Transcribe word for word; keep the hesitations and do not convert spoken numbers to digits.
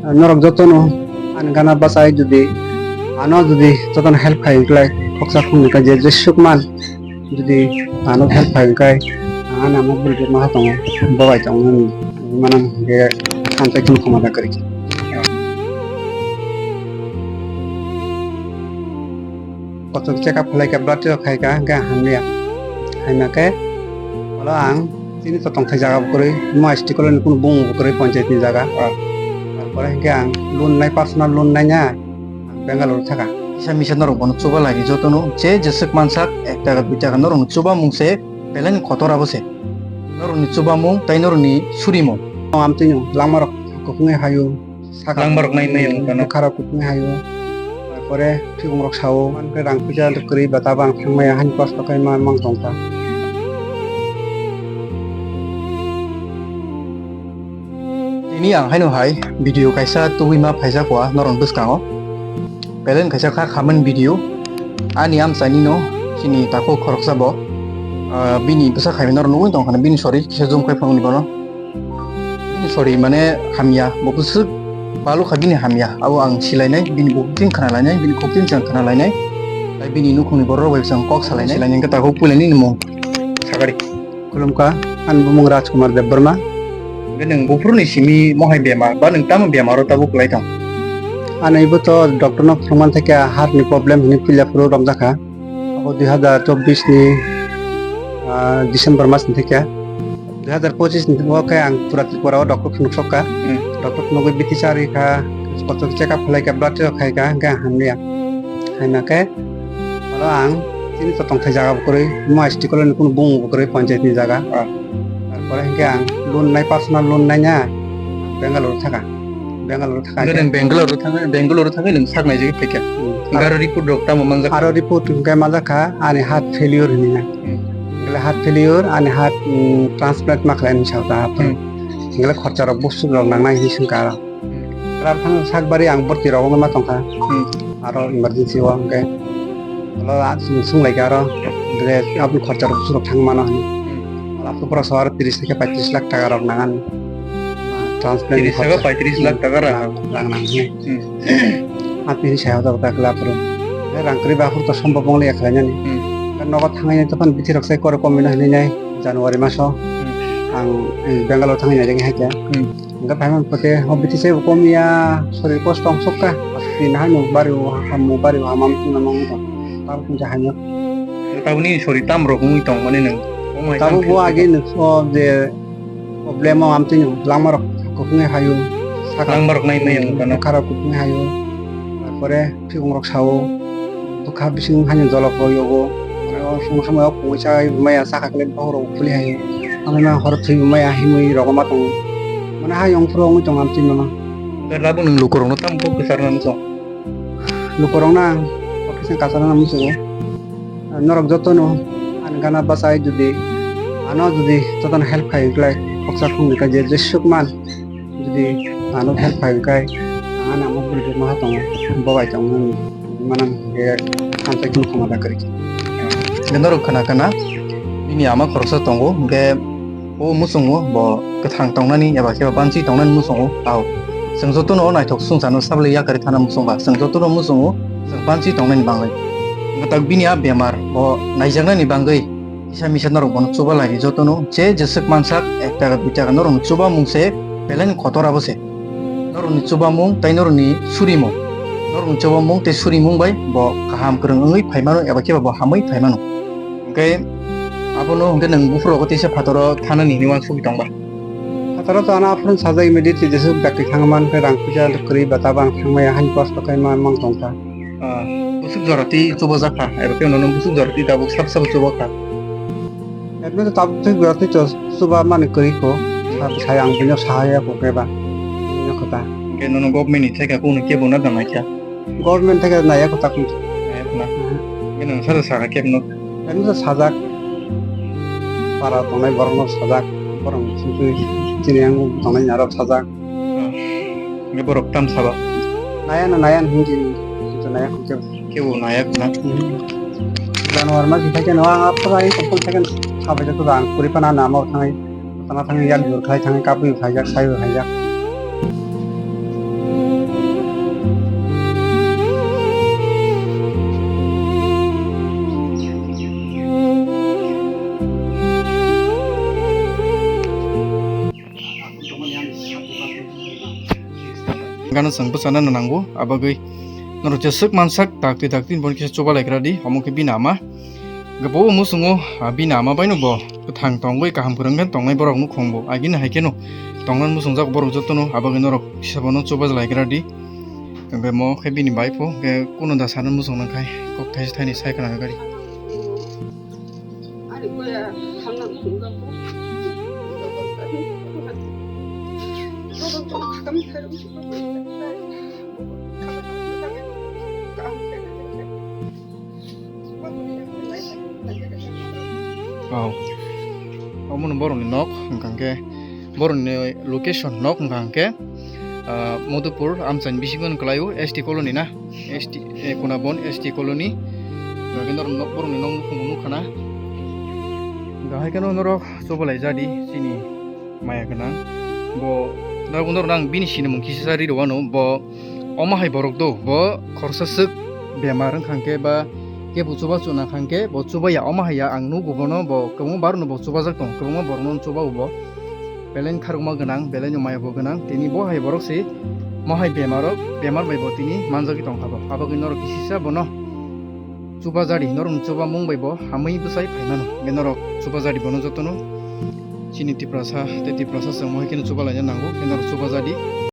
Norok jotono ani gana bachai jodi ano jodi jotono help khai wngkhlai khoksa khumni khe je jesuk man jodi ano help khai wngkhlai ang ani amo bwrwi ma tongo bobai tongo nini mano hwnkhe hamtai kheno khoma da kwrwi khe. Kochok check up khlai khe blood test khai kha hwnkhe ang hamliya. Haima khe olo ang chini to tongthai jaga bo kwrwi, imo S T colony ni kunu bumung bo kwrwi, panchayat ni jaga. Ah. Tarpore hwnkhe ang loan nai, personal loan nai na ang Bangalore thaka. Kisa misa norok bono chuba lai di jotono, je jeswk mansak ek taka dui taka norokno chuba mung se belai ni kotor abo se. Norokni chuba mung tei norokni suri mung. Amtwino langma rok kuphungwi hayo. Saka langma rok nai maya wng kha no. Bwkha rok kuphung hayo. Tarpore thwibung rok sao. Mankhe rang puisa kwrwi ba tabang thang maya hani kosto khe ma mang tong kha. Tini ang haino hai video kaisa tubui ma phaijak wa norok bwskango. Belai kaisa kha khamani video. Ani amchaini no chini takhuk khoroksa bo, ah, bini bwsa khaimani norok nugwi tong kha bini sori kisa zoom khai phangni bono. Bini sori mane hamya, bo bwswk balu kha bini hamya. Abo ang silainai, bini bukhuk tin khna lainai, bini khuk tin chang khna lainai. Tai bini nukhungni borok rok bai chang kok salainai. Silainai wngkha takhuk puilani ni mung. Sakari. Khulumkha, ani bumung Rajkumar Debbarma. Hwnkhe nwng buphuruni simi mohai bemar, ba nwng tamo bemaro tabuk kwlai tong? Ani bo to doctor no phwrwngmani thakya heart ni problem hinwi puila phuru romjakha. Abo dui hazar chobbish ni, ah, December mas ni thikya. Dui hazar pochis ni o khe ang pura Tripura o doctor phunuk sok kha. Hmm. Doctor phunugwi bithi charwi kha, kochok check up khlai kha, blood test khai kha, hwnkhe ang hamliya. Haima khe oro ang chini to tongthai jaga bo kwrwi, imo S T colony ni kunu bumung bo kwrwi, panchayat ni jaga. Ah. Tarpore hwnkhe ang loan nai, personal loan nai na Bangalore thaka. Bangalore thaka. Hwnkhe nwng Bangalore thangwi, Bangalore thangwi nwng sak naijagwi phaikha. Hmm. Hwnkhe aro report rok tamo manjak? Aro report hwnkhe manjak kha ani heart failure hinwi nai. Hmm. Hwnkhe heart failure, ani heart, mm, transplant ma khlai hinwi sao ta. Hmm. Hwnkhe khorcha rok bwswk rok nangnai hinwi swngkha aro. Hmm. Aro thang sak bari ang borti rok wngma tongkha. Hmm. Aro emergency o hwnkhe olo a sung, sung lai kha aro, je aboni khorcha rok bwswk rok thang mano hinwi. Hmm. Aro pura so aro tris theke paitris lakh taka rok nangan. Transplant ni khorcha. Tris theke paitris lakh taka rang. Rang, rang nang hinwi. Hmm. Apni hinwi sai hoda hoda khe laphuru. Rang kwrwi ba aphuru to sombhob wng liya khlainani. Hmm. Nogo thangwi nai tokhan bithi rok sai koro komino hinwi nai January maso. Hmm. Ang, eh, Bangalore thangwi nai rwngwi hai khe. Hmm. Hwnkhe phaimani pore o bithi se bo kom ya, sorir kosto wng sok kha. Tini haino bari o ham o, bari o ham, ham tungna nang tong. Tabuk tungsa haino. Tabuk nini sorir tam rok wngwi tong mani nwng? Tabuk bo age nwng o je problem o amtwino langma rok kuphungwi hayo. Saka langma rok nai maya wng kha no? Bwkha rok kuphungwi hayo. Tarpore thwibung rok sao. Bwkha bising haino jolok rok yogo. Mane o song samai o kungwi cha maya saka khe bohrok khuli hai. Ano na hor thwi maya himwi rogoma tongo. Mane ha yong phuru wngwi tongo amtwi mano. Hwnkhe tabuk nwng lukurokno tamo kok kwcharna muchung? Lukurokno ang kok kisa kwcharna muchungo. Norok jotono ani gana bachai jodi ano jodi jotono help khai wngkhlai khoksa khungni khe je jesuk man. Jodi ano help khai khai, ang ani ama bwrwi ma tongo, bo bai tongo, mano hwnkhe hamtai kheno khoma da kwrwi khe. Hwnkhe norok khna khna, bini ama khoroksa tongo, hwnkhe o muchungo bo kwthang tongnani eba khe banchi tongnani muchungo tao. Chwng jotono o naithok swngcharno sablai yakarwi thana muchungba, chwng jotono muchungo chwng banchi tongnani bagwi. Hwnkhe tak bini a bemar bo naijaknani bagwi, kisa misa norok bono chuba lai di jotono, je jeswk mansak ek taka dui taka norokni chuba mung se belai ni kotor abo se. Norokni chuba mung tei norokni suri mung, norokni chuba mung tei suri mung bai bo kaham kwrwng wngwi phai mano eba khe bo hamwi phai mano. Hwnkhe abono hwnkhe nwng buphuru rogo teisa phataro thanani hinwi uansugwi tongba. Phataro to ano aphuru sajak immediately jeswk dakti thangma hwnkhe rang puisa kwrwi ba tabang thangmaya hani kosto khe ma mang tongkha. Ah, bwswk jora twi chuba jak kha, eba khe nono bwswk jora twi tabuk sab sabo chuba kha. Eba khe tabuk twi jora twi chuba mani kwrwi kho, sa bwsai ang buino sahaya kho khe ba, buino kho ta. Hwnkhe nono government ni thai kha kunu kebo na da nai kha? Government thai kha naiya kho ta kunu. Naiya kho na? Mhm. Hwnkhe nwng sado sakha kebo no? Eba khe sajak, para tongnai borok no sajak, borok chini ang tongnai narok sajak. Hwnkhe borok tam saba? Naya no, naya no hwnwi, hwnwi to naya kho kebo. Kebo naya khna? Mhm. January mas ni thai khe no ang aphuru ai tongthok thai khe sabai jak to ang kwrwi phano ano ama o thangwi, tana thangwi yak jor khai thangwi kapwi phaijak, saiwi phaijak. Gana chwng bwchana no nango, abagwi norok jeswk mansak dakti dakti ni bono kisa chuba laikra di, omo khe bini ama. Gabo musungo, ah, bini ama baino bo kwthang tongwi kaham kwrwng khe tongnai borok nukhung bo. Agini hai kheno tongna musungjak borok jotono, abagwi norok kisa bono chuba laikra di. Hwnkhe mo khe bini bai pho, hwnkhe kuno da sana musung nang khai kok thaisa thaini sai khna gari. Oh. Omo no borok ni nok hwnkha khe, borok ni location nok hwnkha khe, ah, Madhupur amchaini bisingo no kwlai o, S T colony na, S T, eh, Kunabon S T colony. Hwnkha khe norok nok, borok ni nok nukhung nukha na. Hwnkha hai kheno norok chubalai jadi chini maya gwnang. Bo, norok, norok ang bini sinimung kisa ri rw ano, bo omo hai borok do, bo khorsa swk bemar wngkha khe ba kebo chuba chuna kha khe bo chubaya, omo hai ya ang nugo bono, bo kwbangma borok no bo chubajak tong, kwbangma borok no chuba bo. Belai ni kharokma gwnang, belai no maya bo gwnang, tini bo hai borok se mo hai bemar rok, bemar bai bo tini manjagwi tong kha bo. Abagwi norok kisisa bono chuba jadi, norok ni chuba mung bai bo hamwi bwsai phai mano. Hwnkhe norok chuba jadi bono jotono chini Tiprasa tei Tiprasa chwng mo hai kheno chuba laina nango, hwnkhe norok chuba jadi.